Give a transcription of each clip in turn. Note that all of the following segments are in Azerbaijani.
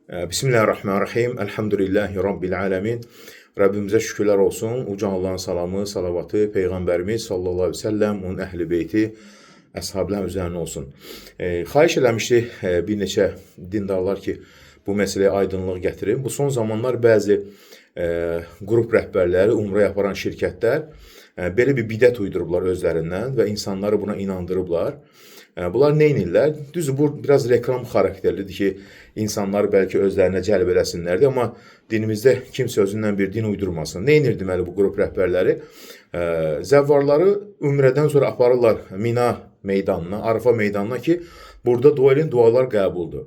Bismillahirrahmanirrahim. Elhamdülillahi Rabbil alemin. Rabbimize şükürler olsun. Uca Allah'ın salamı, salavatı, Peygamberimiz sallallahu aleyhi ve sellem, onun ehli beyti, əshabların üzərinə olsun. Xahiş eləmişdi bir neçə dindarlar ki, bu məsələyə aydınlıq gətirin. Bu son zamanlar bəzi qrup rəhbərləri, umrə aparan şirkətlər belə bir bidət uydurublar özlərindən və insanları buna inandırıblar. Bunlar nə edirlər? Düzdür, bu biraz reklam xarakterlidir ki, insanları bəlkə özlərinə cəlb eləsinlər deyə, amma dinimizdə kimsə özündən bir din uydurmasın. Nə edir deməli bu qrup rəhbərləri? Zəvvarları ümrədən sonra aparırlar Mina meydanına, Arafa meydanına ki, burada dua edin, dualar qəbuldur.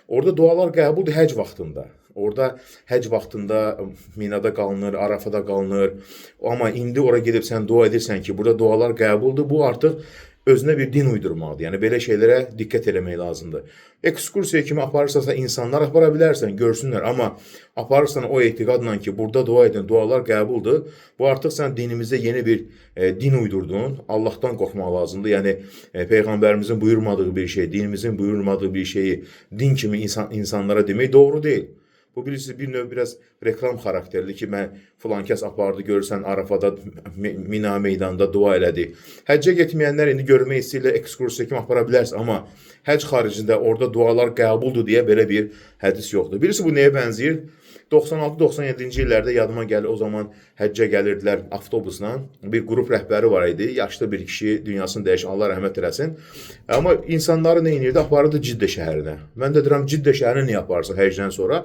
Orada dualar qəbuldur həcc vaxtında. Orada həcc vaxtında Minada qalınır, Arafada qalınır. Amma indi ora gedib sən dua edirsən ki, burada dualar qəbuldur. Bu artıq özünə bir din uydurmaqdır. Yəni belə şeylərə diqqət eləmək lazımdır. Ekskursiya kimi aparırsansa insanlar apara bilərsən, görsünlər, amma aparırsan o etiqadla ki, burada dua edin, dualar qəbuldur. Bu artıq sən dinimizdə yeni bir din uydurdun. Allahdan qorxmaq lazımdır. Yəni peyğəmbərimizin buyurmadığı bir şey, dinimizin buyurmadığı bir şeyi din kimi insanlara demək doğru deyil. Bu bilirsiniz bir növ biraz reklam xarakterli ki, mən filan kəs apardı, görürsən Arafada, Mina meydanında dua elədi. Həccə getməyənlər indi görmək istəyirlər, ekskursiya kimi apara bilərsiniz, amma həcc xaricində orada dualar qəbuldur deyə belə bir hədis yoxdur. Bilirsiniz bu nəyə bənzəyir? 96-97-ci illərdə yadıma gəlir, o zaman həccə gəlirdilər avtobusla. Bir qrup rəhbəri var idi, yaşlı bir kişi, dünyasını dəyişən, Allah rəhmət eləsin. Amma insanları nə edirdi? Aparırdı Ciddə şəhərinə. Mən də deyirəm, Ciddə şəhərinə niyə aparırsan həcdən sonra?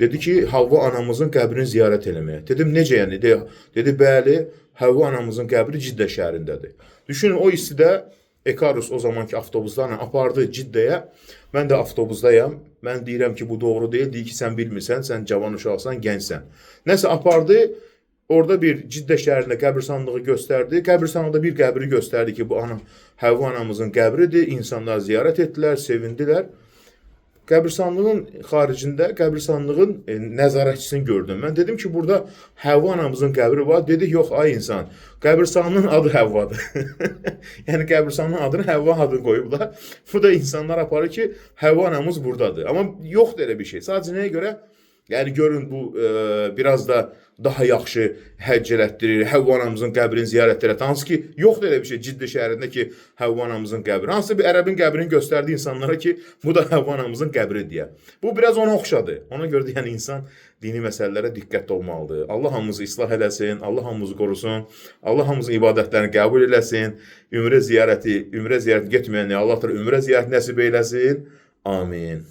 Dedi ki, Havva anamızın qəbrini ziyarət eləməyə. Dedim, necə yəni? Dedi, bəli, Havva anamızın qəbri Ciddə şəhərindədir. Düşünün, o istidə Ekarus o zamanki avtobuslarla apardı Ciddəyə. Mən də avtobusdayam. Mən deyirəm ki, bu doğru deyil. Deyir ki, sən bilmirsən, sən cavan uşaqsan, gəncsən. Nəsə apardı, orada bir Ciddə şəhərində qəbirstanlığı göstərdi. Qəbirstanlıqda bir qəbri göstərdi ki, bu anam, Həvva anamızın qəbridir. İnsanlar ziyarət etdilər, sevindilər. Qəbirstanlığın xaricində qəbirstanlığın nəzarətçisini gördüm. Mən dedim ki, burada Həvva anamızın qəbri var. Dedi, yox ay insan, qəbirstanlığın adı Həvvadır. Yəni qəbirstanlığın adını Həvva adını qoyublar. Bu da insanlar aparır ki, Həvva anamız buradadır. Amma yoxdur elə bir şey. Sadəcə nəyə görə? Yəni görün bu biraz da daha yaxşı həcc elətdirir, Həvva anamızın qəbrini ziyarət elətdirir. Hansı ki, yoxdur elə bir şey Ciddə şəhərində ki, Həvva anamızın qəbri. Hansı bir ərəbin qəbrini göstərdi insanlara ki, bu da Həvva anamızın qəbri deyə. Bu biraz ona oxşadı. Ona görə də yəni insan dini məsələlərə diqqətli olmalıdır. Allah hamımızı islah eləsin, Allah hamımızı qorusun, Allah hamımızın ibadətlərini qəbul eləsin. Ümrə ziyarəti getməyənə Allah təala ümrə ziyarəti nəsib eləsin. Amin.